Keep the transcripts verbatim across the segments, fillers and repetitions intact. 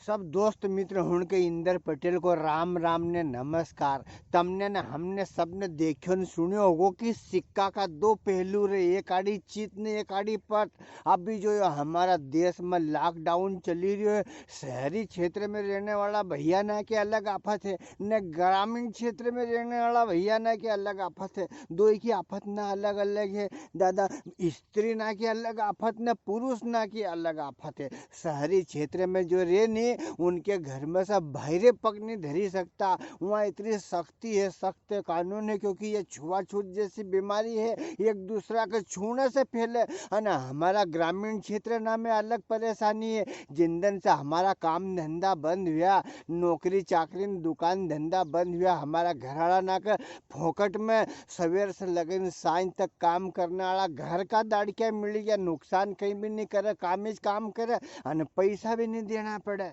सब दोस्त मित्र हुण के इंदर पटेल को राम राम ने नमस्कार। तमने ने हमने सबने देख्यो ने सुन्यो होगो कि सिक्का का दो पहलू रे, एक आड़ी चित ने एक आड़ी पट। अभी जो यो हमारा देश में lockdown चली रह्यो है, शहरी क्षेत्र में रहने वाला भैया ना के अलग आफत है, ने ग्रामीण क्षेत्र में रहने वाला भैया ना के अलग आफत है। दोई की आफत ना अलग अलग है दादा। स्त्री ना की अलग आफत ने पुरुष ना की अलग आफत है। शहरी क्षेत्र में जो रे नी, उनके घर में से बाहरे पग नी धरी सकता। वहाँ इतनी सख्ती है, सख्त कानून है, क्योंकि ये छुआछूत जैसी बीमारी है, एक दूसरा के छूने से फैले। अने हमारा ग्रामीण क्षेत्र ना में अलग परेशानी है। जिन दिन से हमारा काम धंधा बंद हुआ, नौकरी चाकरी न दुकान धंधा बंद हुआ, हमारा घरवाला ना के फोकट में सवेर से लगन सांझ तक काम करने वाला घर का दाड़किया मिल गया, नुकसान कहीं भी नहीं करे, काम ही काम करे, अने पैसा भी नहीं देना पड़े।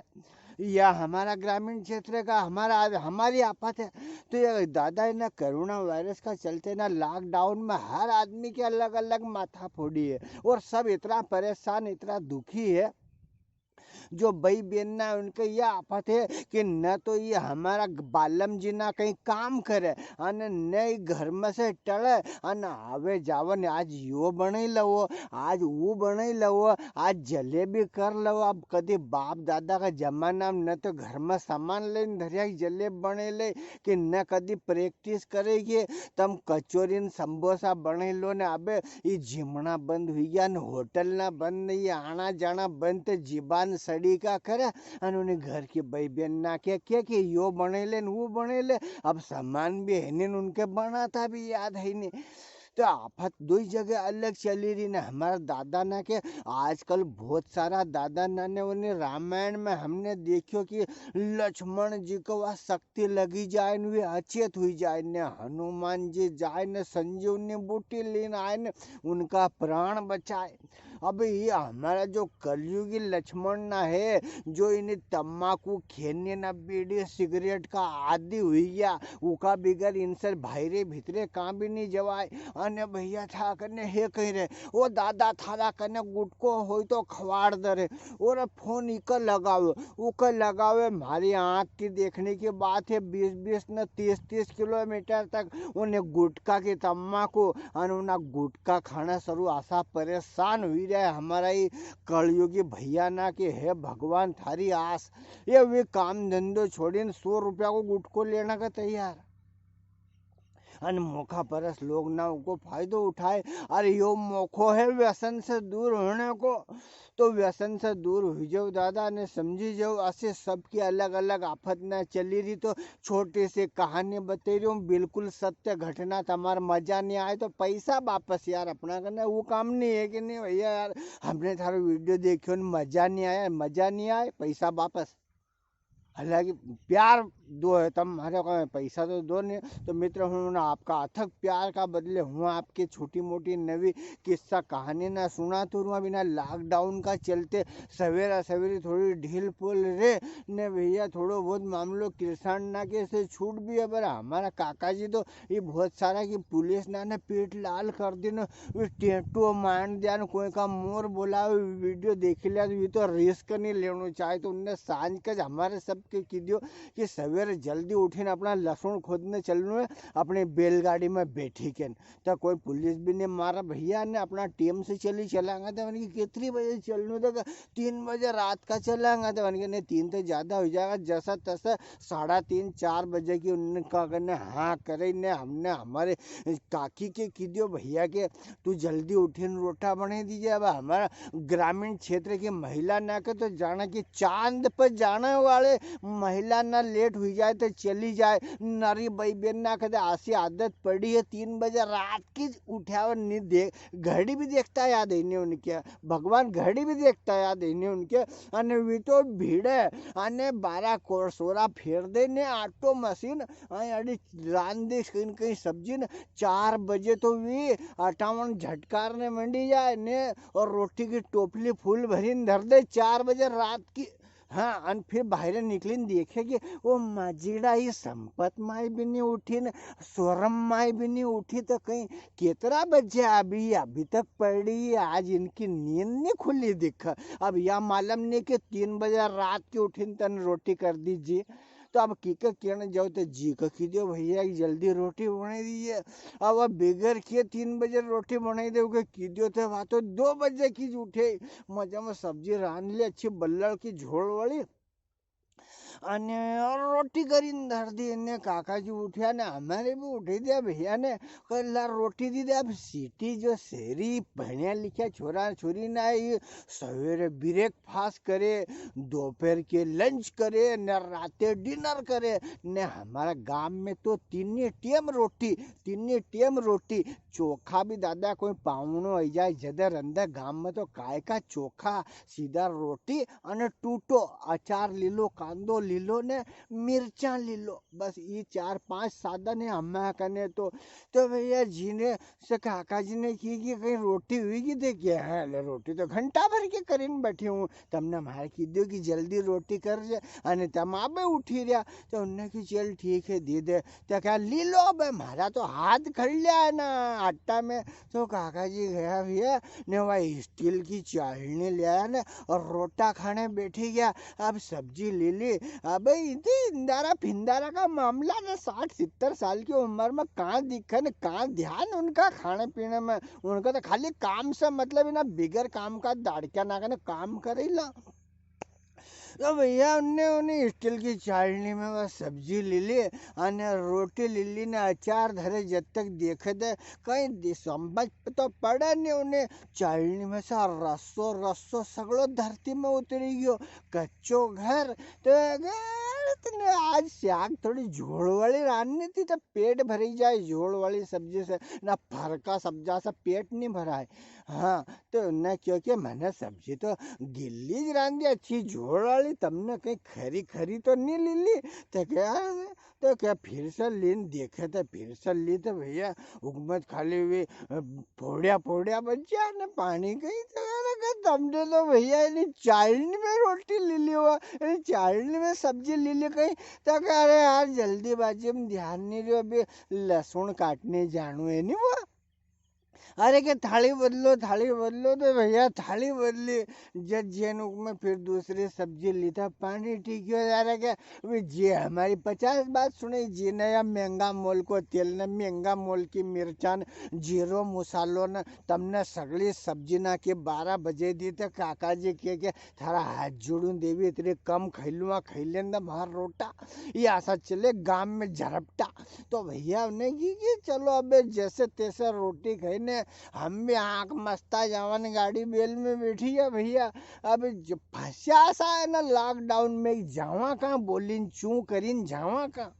या हमारा ग्रामीण क्षेत्र का हमारा, हमारी आफत है। तो ये दादा, इन्हें कोरोना वायरस का चलते ना, lockdown में हर आदमी के अलग-अलग माथा फोड़ी है और सब इतना परेशान, इतना दुखी है। जो बई बेन ना, उनके ये आफत है कि न तो ये हमारा ग-, बालम जी ना कहीं काम करे, अने नई घर में से टले, अने आवे जावे ने, आज यो बनई लवो, आज वो बनई लवो, आज जलेबी कर लवो। अब कदी बाप दादा का जमाना में न तो घर में सामान लेन धरिया के जलेब बनई ले, कि न कदी practice करे के तम कचोरी न समोसा बनई लो ने। अबे ई जिमणा बंद हुई गया ने, होटल ना बंद, ने ये आना जाना बंद, ते जीबान सड़ी का करे। अने उन्हें घर की बई बेन ना के, के, के यो बनई ले न वो बनई ले। अब सामान भी है नी, उनके बनाता भी याद है नी। तो आफत दो ही जगह अलग चली रही ने। हमारा दादा ना के आजकल बहुत सारा दादा ना ने उन्हें रामायण में हमने देखियो कि लक्ष्मण जी को वह शक्ति लगी जाए ने, वे अचेत हुई जाए ने, हनुमान जी जाए ने, संजीवनी बूटी लेन आए ने, उनका प्राण बचाए। अब ये हमारा जो कलयुगी लक्ष्मण ना है, जो इन्हें तम्बाकू खेने ना, बीड़ी सिगरेट का आदी हुई गया, उका बिगर इनसे बाहरे भीतरे काम भी नहीं जवाय। अने भैया था कने हे कही रे, ओ दादा थारा कने गुटको होय तो खवाड़ दे रे, और फोन इके लगावे, उके लगावे। म्हारी आँख की देखने की बात है, बीस बीस न तीस तीस किलोमीटर तक उन्हें गुटखा की तम्बाकू अन उन्हें गुटखा खाना सरू आसा परेशान हुई रहे। हमारा ही कलयुगी भैया ना के हे भगवान थारी आस, ये वे काम धंधो छोड़ीन सौ रुपया को गुटको लेना का तैयार। अन मौका परस लोग ना उको फायदो उठाए। अरे यो मौको है व्यसन से दूर होने को, तो व्यसन से दूर हुई जाओ दादा, ने समझी जाओ। असे सबकी अलग-अलग आफत ना चली रही, तो छोटी सी कहानी बता रही हूँ, बिल्कुल सत्य घटना। तमार मजा नहीं आए तो पैसा वापस यार, अपना करना वो काम नहीं है कि नहीं भैया यार, हमने थारो video देखियो न मजा नहीं आया, मजा नहीं आए, पैसा वापस। हालांकि प्यार दो है, तम म्हारे को पैसा तो दो नहीं। तो मित्र, हूँ ना आपका अथक प्यार का बदले हूँ आपके छोटी मोटी नवी किस्सा कहानी ना सुनातो रहूँ। अभी ना lockdown का चलते सवेरा सवेरी थोड़ी ढील पोल रे ने भैया, थोड़ो बहुत मामलो किरसाण ना के से छूट भी है, पर हमारा काका जी तो ये बहुत सारा की पुलिस ना ने पीठ लाल कर दी ने, वे टेटू मार दिया ने, कोई का मोर बोलावे, video देख लिया, तो ये तो risk नहीं लेनो चाहे। तो उनने सांझ का ज हमारे सबके की दियो कि सवेरे जल्दी उठीने अपना लहसुन खोदने चलनो है, अपनी बैलगाड़ी में बैठी के। तो कोई पुलिस भी नहीं मारा भैया ने, अपना टेम से चली चलांगा। तो उनकी कितनी बजे चलनो था? तीन बजे रात का चलांगा। तो उनके नहीं, तीन तो ज्यादा हो जाएगा, जैसा तैसा साढ़ा तीन, चार बजे की उनका कने हाँ करे ने, हमने हमारे काकी के की दियो भैया के, तू जल्दी उठीन रोटा बना दीजिए। अब हमारा ग्रामीण क्षेत्र की महिला ना के तो जाना कि चांद पर जाने वाले महिला ना लेट हुई जाए तो चली जाए। नारी बई बेन ना के तो आसी आदत पड़ी है, तीन बजे रात की उठावर नहीं दे, घड़ी भी देखता याद है नहीं उनके, भगवान घड़ी भी देखता याद है नहीं उनके। अने वी तो भीड़े, अने बारह कोर सोरा फेर दे ने आटो मशीन, अने अड़ी रांधी कहीं, कहीं सब्जी ने, चार बजे तो वी अटावण झटकार ने मंडी जाए ने, और रोटी की टोपली फूल भरीन धर दे चार बजे रात की। हाँ, अन फिर बाहरे निकलीन देखे कि वो माजीड़ा, ये संपत माय भी नी उठी ने सोरम माय भी नी उठी, तो कहीं कितरा बजे? अभी, अभी तक पड़ी, आज इनकी नींद नी खुली दिख। अब या मालूम नी कि तीन बजे रात की उठीन तन रोटी कर दीजिए। तो अब की के कहने जाओ तो जी का की दियो भैया कि जल्दी रोटी बनाई दीजिए। अब, अब बिगर के तीन बजे रोटी बनाई दे, उके की दियो तो वा तो दो बजे की उठे, मजा में सब्जी रांध ली, अच्छी बल्लड़ की झोल वाली। अने और रोटी करीन धर दी ने काका जी उठ्या ने हमारे भी उठी दिया भैया ने, कला रोटी दी दे। अब सिटी जो शहरी भण्या लिख्या छोरा छोरी ना, ये सवेरे ब्रेकफास्ट करे, दोपहर के लंच करे, ने राते डिनर करे, ने हमारा गांव में तो तीन टेम रोटी, तीन टेम रोटी, चोखा भी दादा कोई पावणो आई जाए जदे रंधे गांव में तो काय का चोखा, सीधा रोटी अने टूटो, अचार लीलो, कांदो लीलो ने मिर्चा लीलो, बस ये चार पांच साधन है हमारे कने तो। तो भैया जी ने से काका जी ने की कि कहीं रोटी हुई कि? देखे, हाँ, ले रोटी तो घंटा भर के करीन बैठी हूँ, तमने मारे की दियो कि जल्दी रोटी कर जे, अने तम आबे उठी रिया। तो उनने की चल ठीक है, दे दे। तो क्या ली लो, अबे म्हारा तो हाथ खड़ लिया है ना आटा में। तो काका जी गया भैया ने वा स्टील की चालनी ले आया ने और रोटा खाने बैठी गया। अब सब्जी ले ली। अबे इतनी इंदारा फिंदारा का मामला ने, साठ सित्तर साल की उम्र में कहाँ दिखे ने कहाँ ध्यान उनका खाने पीने में। उनका तो खाली काम से मतलब ही ना, बिगर काम का दाड़किया ना कने काम करे ला। तो भैया उनने, उन्हें स्टील की चालनी में बस सब्जी ले ली अने रोटी ले ली ने अचार धरे, जब तक देखे थे कहीं दि-, समझ तो पड़े नहीं उन्हें। चालनी में से रस्सो, रस्सो सगळो धरती में उतरी गयो, कच्चो घर। तो अगर तने आज साग थोड़ी झोल वाली रांधनी थी तो पेट भरी जाए झोल वाली सब्जी से, ना फरका सब्जा से पेट नहीं भराए। हाँ, तो उनने क्यो कि मैंने सब्जी तो गिल्ली ज रांधी, अच्छी झोल वाली, तमने कहीं खरी खरी तो नहीं ली ली? तो क्या, तो क्या फिर से लीन देखे, तो फिर से ली तो भैया, उकमत खाली हुई, अ, फोड़िया फोड़िया बच्चा ने पानी कहीं तो, अरे के तमने तो भैया इन्हीं चालनी में रोटी ले ली हुआ, इन्हीं चालनी में सब्जी ले ली कहीं। तो कह रहे यार जल्दीबाजी में ध्यान नहीं रहो, अभी लहसुन काटने जानू है नहीं वो। अरे के थाली बदलो, थाली बदलो, तो भैया थाली बदली। जद जेनुक में फिर दूसरी सब्जी ली था, पानी टिक्यो जा रहा के, वे जे हमारी पचास बात सुने, जी ने या महंगा मोल को तेल ने, महंगा मोल की मिर्चान, जीरो मसालो ने, तमने सगली सब्जी ना के बारह बजे दी, तो काका जी के, के थारा हाथ जोड़ूं देवी, इतने कम खाई लूँ, खाई लेंदा मार रोटा। ये ऐसा चले गांव में झरपटा। तो भैया उन्हें की, की चलो अबे जैसे तैसे रोटी खाई ने हम भी आंख मस्ता जावन गाड़ी बेल में बैठी है भैया। अब ज-, फंसा सा है ना लॉकडाउन में, जावा कहाँ बोलीन चूं करीन जावा कहाँ?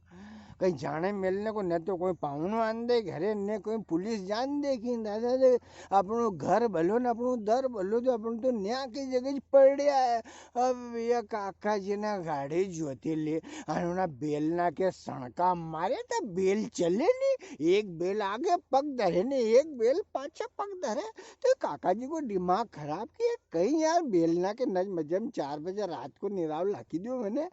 कहीं जाने मिलने को न तो कोई पावनो आन दे घरे, न कोई पुलिस जान दे कि दादा दे अपनो घर भलो न अपनो दर भलो, तो अपन तो न्या की जगह ज पड़ रहा है। अब ये काका जी ने गाड़ी जोती ली, अन उना बेलना के सणका मारे तो बेल चले नी, एक बेल आगे पग धरे ने एक बेल पाछे पग धरे। तो काका जी को दिमाग खराब किया, कहीं यार बेलना के नज मजे में चार बजे रात को निराव लाकी दियो मैंने,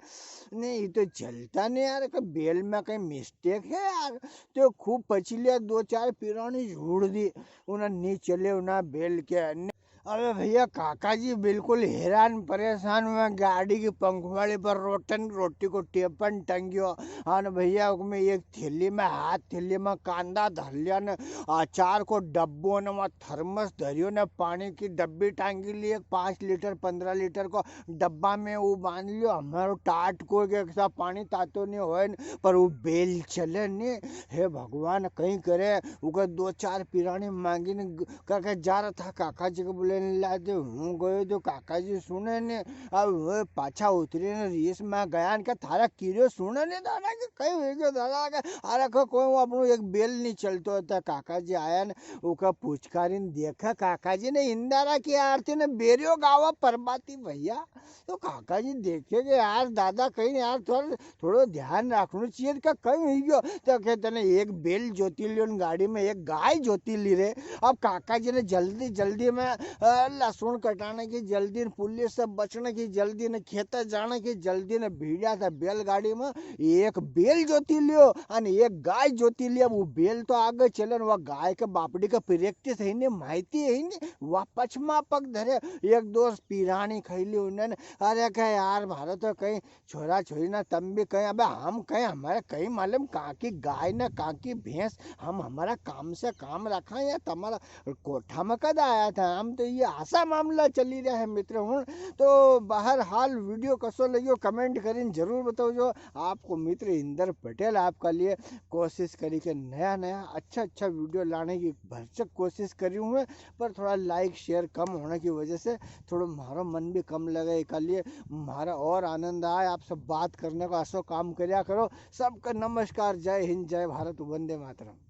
नहीं ये तो चलता नहीं यार, कोई बेल में कहीं मिस्टेक है यार। तो खूब पची लिया, दो चार पिरानी झूड़ दी, उन्हें नहीं चले उना बेल के। अबे भैया, काका जी बिल्कुल हैरान परेशान हुआ, गाड़ी की पंखवाली पर रोटन रोटी को टेपन टंगियो। अन भैया, उसमें एक थैली में, हाथ थैली में कांदा धर लिया ने, अचार को डब्बो ने, वहाँ थर्मस धरियो ने, पानी की डब्बी टांगी ली, एक पाँच लीटर, पन्द्रह लीटर को डब्बा में वो बांध लियो। हमारो टाट को के ऐसा पानी तातो नहीं होए न, पर वो बेल चले ने। हे भगवान, कहीं करे, उके दो चार पिरानी मांगी ने ग-, करके जा रहा था, काका जी को बोले ने ला दे। हूँ गयो तो काका जी सुने ने, अब वो पाछा उतरे ने रेस में गया ने, के थारा किरो सुने ने दादा, के कहीं हो गयो दादा, के अरे को कोई वो अपनो एक बेल नहीं चलतो था। काका जी आया ने, उका पुचकारी ने देखा, काका जी ने इंदारा की आरती ने बेरियो गावा परबाती भैया। तो काका जी देखे के यार दादा कहीं यार थोड़ा थोड़ो ध्यान रखनो चाहिए, का कहीं हुई गयो? तो के तने एक बेल जोती लियो ने गाड़ी में एक गाय जोती ली रे। अब काका जी ने जल्दी, जल्दी में, अ, लहसुन कटाने की जल्दी न, पुलिस से बचने की जल्दी न, खेते जाने की जल्दी न, भिड़्या था बैलगाड़ी में, एक बैल जोती लियो अने एक गाय जोती लिया। वो बैल तो आगे चले न, वा गाय के बापड़ी का practice है नी, माहिती है नी, वा पछमा पग धरे। एक दो पिराणी खाई ली उन्हें। अरे कहे यार, म्हारे तो कई छोरा छोरी ना, तम भी कई, अबे हम कई, हमारे कई मालूम कां की गाय ना कां की भैंस, हम हमारा काम से काम रखा या तमारा कोठा में कद आया था, हम तो ये असा मामला चली रहा है मित्र हुण। तो बहरहाल video कसो लग्यो comment करीन जरूर बताओ जो। आपको मित्र इंदर पटेल आपका लिए कोशिश करी के नया नया अच्छा अच्छा video लाने की भरचक कोशिश करी हूँ, पर थोड़ा like share कम होने की वजह से थोड़ो म्हारो मन भी कम लगे, इका लिए म्हारा और आनंद आए। आप सब बात करने को असो काम करया करो। सबका नमस्कार, जय हिंद, जय भारत, वंदे मातरम।